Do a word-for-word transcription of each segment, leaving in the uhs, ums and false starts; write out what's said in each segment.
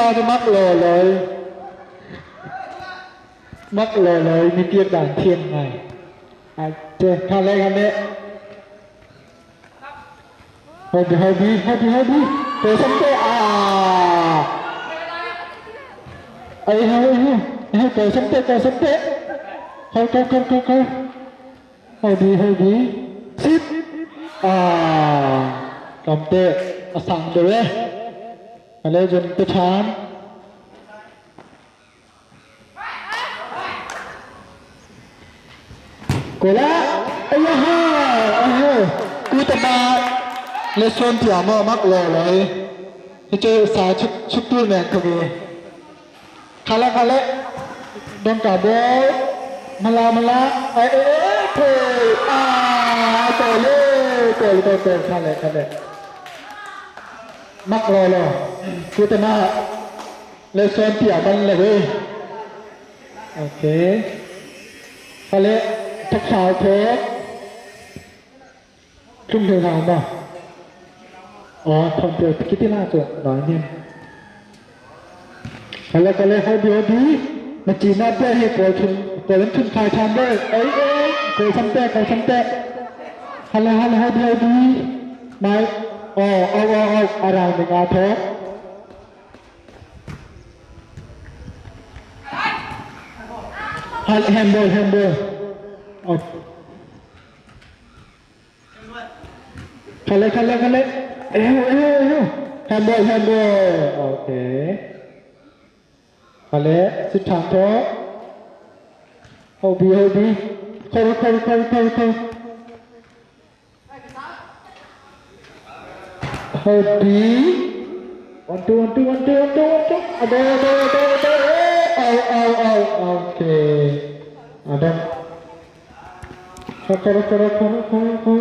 Mak loloi. Mak loloi, mi piak dan thiam ngai. Ache, kha le, kha le. Hoi bi, hoi bi, hoi bi, hoi bi. Koi samte, ah. Ai, hoi, hoi, hoi. Koi samte, koi samte. Hoi, hoi, hoi, hoi, hoi. Hoi bi, hoi bi. Sit. Ah. Kamte, asang de we. Ale jun te chan. Kola, ayaha, ayaha. Kutama, lesson tia mo mak loloi. Hiche sa chuk, chuk tu me kabe. Kha le, kha le. Dong ka bol. Mala, mala. Ai, ai, ai, thei. Ah, tole, tole, tole, tole. Kha le, kha le. Mak loloi. Kutama. Lesson tia ban le ve. Okay. Kha le, thak sao thak. Tum thei sao ba. Oh, thom thei kiti na chu, noi nin. Kha le, kha le, hoi bi, hoi bi. Ma chi na pe hi kol thun, kol thun khai tham be. Ei, ei, kol samte, kol samte. Kha le, kha le, hoi bi, hoi bi. Mai. Oh, oh, oh, oh, arang ni nga thak. Hal-, handball, handball. Out. Kha le, kha le, kha le. Eho, eho, eho. Handball, handball. Okay. Kha le, sit thang tho. Hoi bi, hoi bi. Khoi, khoi, khoi, khoi, khoi. Hoi bi. One, two, one, two, one, two, one, two, one, two. Ado, ado, ado, ado. Eh, out, out, out. Okay. Ado. Kha, kha, kha, kha, kha, kha.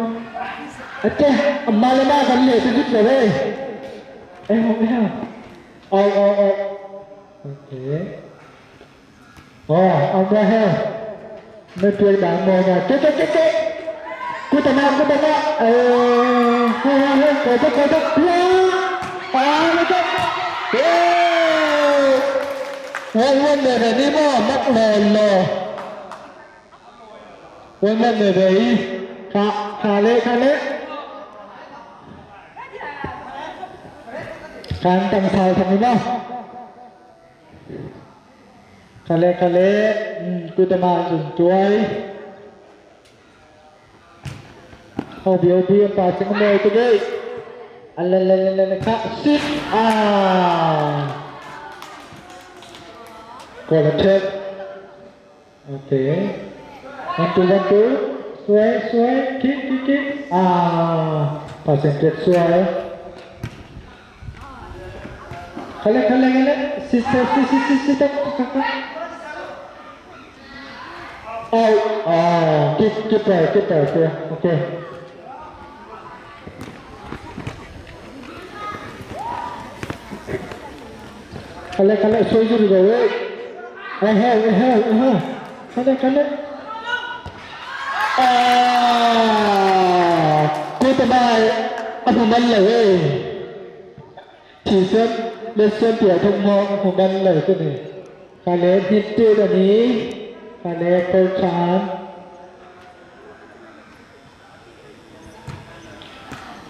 Ate, amma le ma kan le tu jit le ve. Eh, out, eh, out. Out, out, out. Okay. Oh, ang dia he. Mai piak dang mo na. Kik, kik, kik, kik. Kutama, kutama. Eh, he, he, he. Koi tak, koi tak. Ya. Ah, le tak. Eh. Wai, wai, le, le, ni mo, mak loloi. Wai, mak le, le. Kha, kha le, kha le. Kan tang sao tham ni mo. Kha le, kha le, um, kutama jun tuai. Hoi bi, hoi bi, pa sing mo tu ge. Ala, la, la, la, la, kha, sit. Ah. Kol a thep. Okay. One, two, one, two. Suai, suai. Kick, kick, kick. Ah. Passing kick suai. Kha le, kha le, kha le. Sit, sit, sit. Out. Ah. Keep, keep there, keep there. Okay. Okay. Kha le, kha le, soi juri go, eh. Eh, eh, eh, eh, eh. Kha le, kha le. Ah, kutama, abu man le, eh. Thisen, lesson tia thum ho, abu man le, kuni. Kha le, hit te da ni. Kha le, kol chan.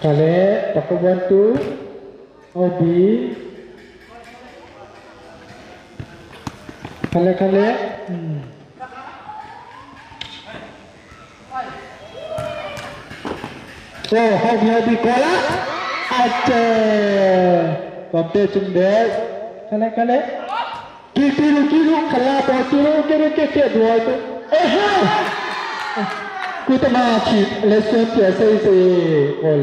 Kha le, paku one, two. Obi. Kha le, kha le. Hmm. So, Obi, Obi, kola. Ache. Komte chung de. Kha le, kha le. Ki, kiru, kiru, kala, bo, kiru, kiru, ke, ke, duai, tu. Ehe! Kutama chi, lesson tia sei sei, ol.